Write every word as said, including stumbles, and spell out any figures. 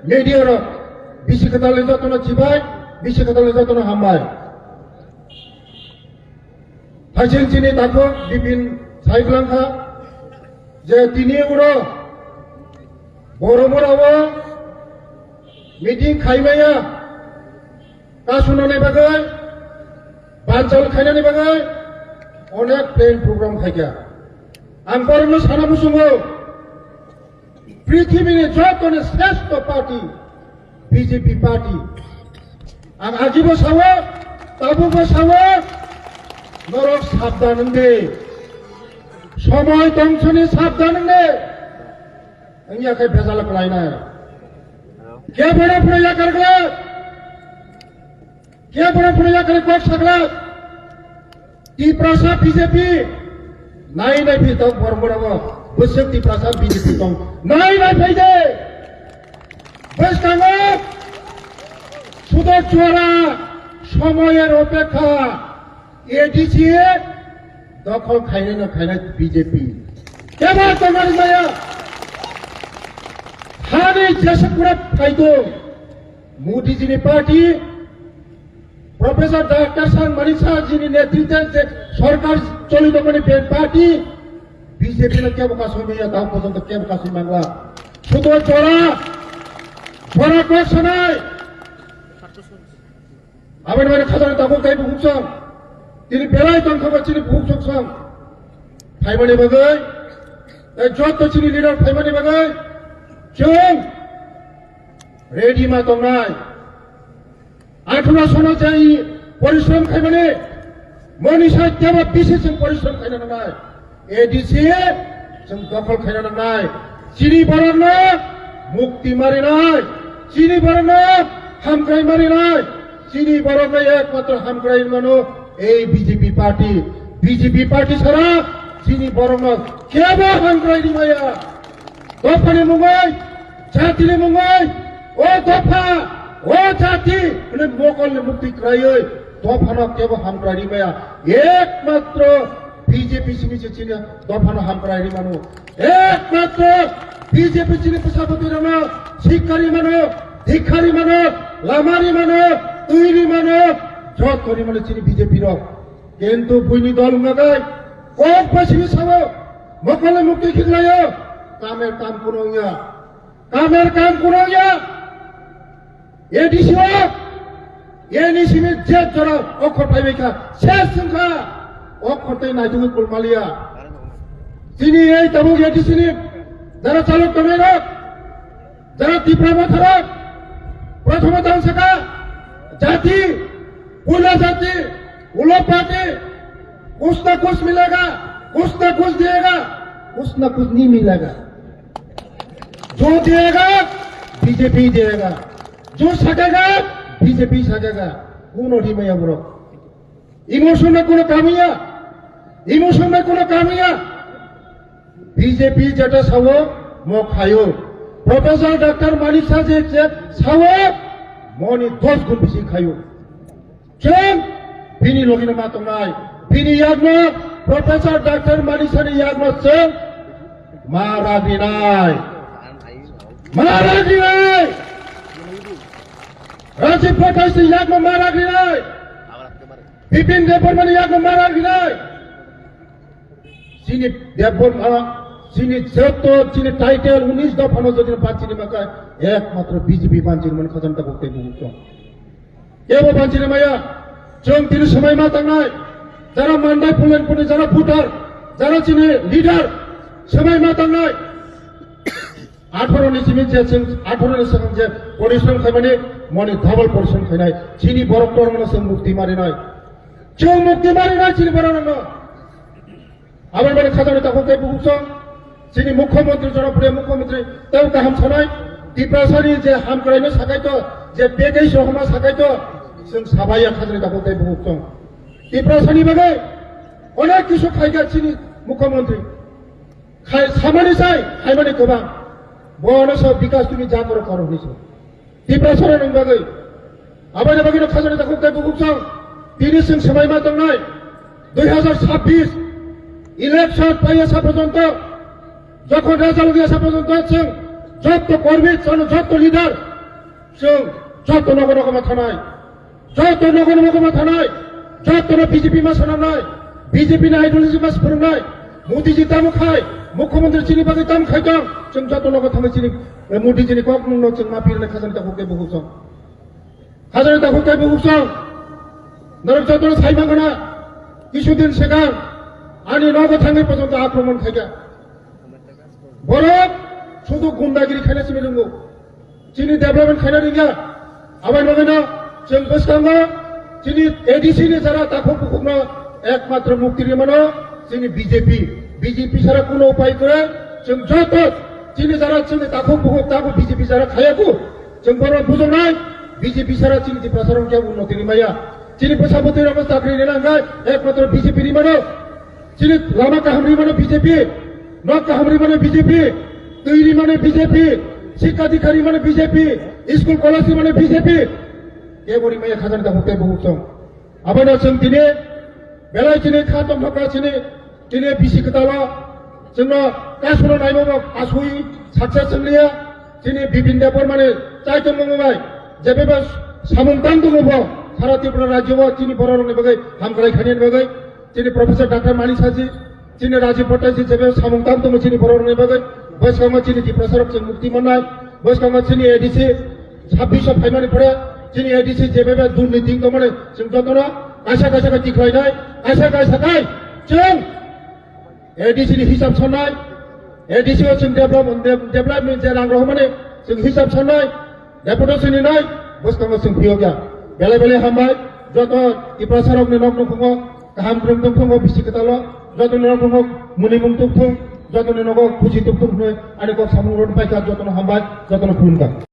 Media rok bisi kwtal ni jotono chibai, bisi kwtal ni jotono hambai. Haisin chini takhuk Bipin saiklangkha je tini uro Boromura o meeting khaimaya kasunani bagwi, banchal khainani bagwi onek plan program khaikha. Ang borokno sana muchungo, prithibini jotoni sreshto party B J P party. Ang ajibo sawo, tabubo sawo, norok sabdan wngdi. Somoi tongthoni sabdan wngdi. Wngya khe bejal kwlainai. Kebono phwrwngya karglak. Kebono phwrwngya karglak kok saglak. Tiprasa B J P. Nai nai phi tong Boromura o. Bwswk Tiprasa B J P tong. Nai nai phai de. Bwskango. Sudo chora. Somoyer opekha. A D C dokhol khainai no khainai B J P. Kebo tongnai maya. Hani jesa pura phaito. Modi jini party, Professor Doctor Sir Manik Saha jini netritwe je sorkar choli tongmani be party, B J P no kebo kasui maya, tao porjonto kebo kasui mangla. Sudo chora, chora kok sanai. Aboni bagwi khajani tabuk tei bukhuk song. Tini belai tongthokma chini bukhuk song song. Phaimani bagwi, tei joto chini leader phaimani bagwi, chwng ready ma tongnai. Athuna sono jai porishrom khaimani, moni sai tebo bisi chwng porishrom khaina nangnai. A D C chwng dokhol khaina nangnai. Chini borokno mukti marinai, chini borokno hamkrai marinai, chini borokno ekmatro hamkrai mano ei B J P party. B J P party sara chini borokno kebo hamkrai rimaya. Dophani mungwi, jatini mungwi, o dopha, o jati, hwnwi mokolni mukti kwraiwi dophano kebo hamkrai rimaya. Ekmatro B J P simi se chini dophano hamkrai rimano. Ekmatro B J P chini bwsa bwtwi rokno sikka rimano, dikha rimano, lama rimano, twi rimano, joto rimano chini B J P rok. Kintu buini dol wngnakai kok basini sao, mokolni mukti khiklaio, kamer kam kuno wngya. Kamer kam kuno wngya. A D C o, A D C ni je jora okhor phaibai kha, ses wngkha, okhor tei naitugwi kulmaliya. Chini ei tabuk A D C ni jara chalok tongnai rok, jara Tipra Motha rok, prothomot ang sakha, jati, puila jati, ulo party, kuch na kuch milega, kuch na kuch diyega, kuch na kuch nahi milega. जो देगा, B J P देगा। जो सकेगा, B J P सकेगा। Kuno rimaya borok. Emotion na kuno kamiya. Emotion na kuno kamiya. B J P jeta sao, mo khaio. Professor Doctor Manik Saha je, je sao, moni dos gun bisi khaio. Chwng bini logino ma tongnai, bini yakno Professor Doctor Manik Sahani yakno chwng ma ragrinai, ma ragrinai. Rajiv Bhattacharyani yakno ma ragrinai, Bipin Debbarmani yakno ma ragrinai. Chini Debbarma, chini joto, chini title unis dophano jodi bachini makai, ekmatro B J P bachini man khajam ta kokte buhuk tong. Kebo bachini maya, chwng tini swmai ma tangnai, jara Mandai Pulenpurni jara voter, jara chini leader, swmai ma tangnai. Atharo ni simi je chwng, atharo ni swkang je porishrom khaimani, moni double porishrom khainai, chini borok torokno chwng mukti marinai. Chwng mukti marinai chini borokno. Aboni bagwi khajani takhuk tei bukhuk song, chini mukhyamantri, jonopriyo mukhyamantri, tei kaham sanai, Tiprasani je hamkraino sakaito, je package rohorma sakaito, chwng sabaiya khajani takhuk tei bukhuk song. Tiprasani bagwi onek kisu khaikha chini mukhyamantri. Khai samani sai, khaimani kwbang. Bono so bikas tumi jagoro karo hinwi so. Tiprasarani bagwi. Aboni bagwino khajani takhuk tei bukhuk song. Tini chwng swmai ma tongnai. Dui hazar sabbish election paiya sa porjonto, jokhon result wngya sa porjonto chwng jotto kormi, chwng jotto leader, Chwng joto nogo nogo ma thanai, joto nogo nogo ma thanai, joto no B J P ma swnamnai, B J P ni ideology ma swrwngnai, Modi ji tamo khai, Mukhyamantri chini bagwi tamo khai tong, chwng joto nogo thangwi chini, eh, Modi ji ni kok nungno chwng ma pirnai khajani takhuk tei bukhuk song. Khajani takhuk tei bukhuk song. Norok joto no sai mangana, kisudin segang ani nogo thangwi pojonto akromon khaikha. Borok sudu gundagiri khaina simi rwngo. Chini development khaina rwngya. Aboni bagwino chwng bwskango chini A D C ni jara takhuk bukhukno ekmatro mukti rwmano chini B J P. B J P sara kuno upai kwrwi. Chwng joto chini jara chini takhuk bukhuk tabuk B J P jara khaya ku. Chwng bono bujaknai B J P sara chini Tiprasa rok khe unnoti rwmaya. Chini bwsa bwtwi rokno chakri rwna hwnkhe ekmatro B J P rwmano. Chini lama kaham ri mano B J P, nok kaham ri mano B J P, twi ri mano B J P, sikka dikha ri mano B J P, school college ri mano B J P. Kebo ri maya khajani takhuk tei bukhuk song. Abono chwng tini belai chini kha tongthokra chini, chini bisi kwtalo chwngno kasuno naimabo asui success chwngliya. Chini Bipin Debbarma ni chaichomung bai jebeba samung tang tongo bo sara Tripura rajyo o chini borok rokni bagwi hamkrai khainani bagwi. Chini Professor Doctor Manik Saha ji, chini Rajiv Bhattaji jebe samung tang tongo chini borok rokni bagwi, bwskango chini Tiprasa rok chwng mukti mannai, bwskango chini A D C sabbish o phaimani pore chini A D C jebe be durniti wngtongmani chwng jotono kaisa kaisa khe tikhlainai, kaisa kaisa khai chwng A D C ni hisab sannai, A D C o chwng develop, development je rang rohormani chwng hisab sannai, deputation ni nai, bwskango chwng phiyokya. Belai belai hambai, joto Tiprasa rokni nok nukhungo kaham rwng tongthungo bisi kwtalo, jotoni nok nukhungo mwnwi mung tubthung, jotoni nogo khusi tubthung hwnwi ani kok samung rwng paikha, jotono hambai, jotono khulumkha.